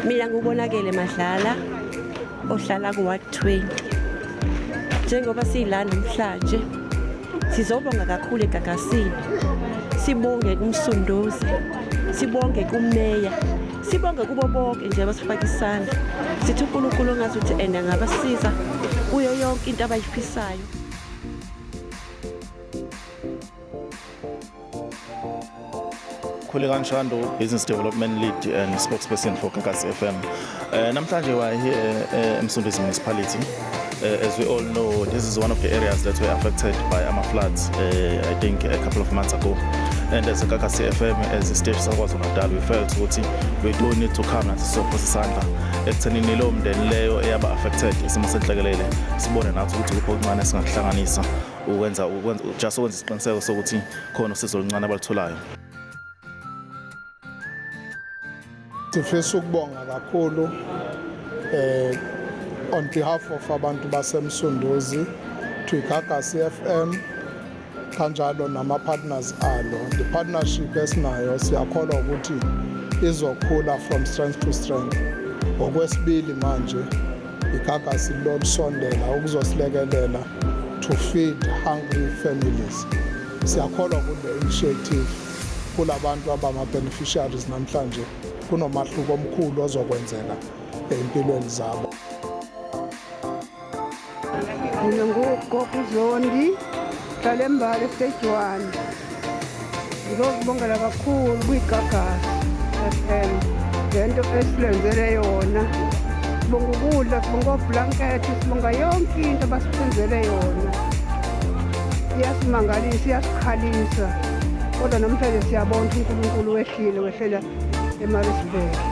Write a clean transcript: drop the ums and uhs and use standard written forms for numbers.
Mina nguBonakele Madlala ohlala ku-Ward 20. Njengoba sila namhlanje sizobonga kakhulu eGagasini. Sibonge kuMsunduzi, sibonge kumeya, sibonge kubo bonke nje abasifaka isandla. Sithi uNkulunkulu ongazuthi ene angabasiza kuyo yonke into abayifisayo. Khulekani Shandu, Business Development Lead and spokesperson for Gagasi FM. Namhlanje we are here eMsunduzi Municipality. As we all know, this is one of the areas that were affected by ama floods, I think a couple of months ago. And as a Gagasi FM, as a station saKwaZulu-Natal, we felt ukuthi we do need to come nathi sizophosa isandla ekuthenini leyo mndeni leyo eyaba affected isimo senhlekelele, sibone nathi ukuthi kuphi okuncane singakuhlanganisa ukwenza just ukwenza isiqiniseko sokuthi khona usizo oluncane abalutholayo. Sifisa ukubonga kakhulu on behalf of abantu baseMsunduzi to iGagasi FM kanjalo nama partners alo. The partnership esinayo siyakholwa ukuthi izokhula from strength to strength. Okwesibili manje iGagasi lolusondela ukuzosilekelela to feed hungry families. Siyakholwa kule initiative, kulabantu abama beneficiaries namhlanje kunomahluko omkhulu ozokwenzeka empilweni zabo. Mina nguGogo Zondi, hlala eMbali stage 1. Ngizokubongela kakhulu kwiGagasi FM ngento esilenzele yona. Sibonga ukudla, sibonga oblanket, sibonga yonke into abasenzele yona. Iyasimangalisa, iyasikhalisa. Kodwa namhlanje siyabona ukuthi uNkulunkulu wehlile, wehlela eMaritzburg.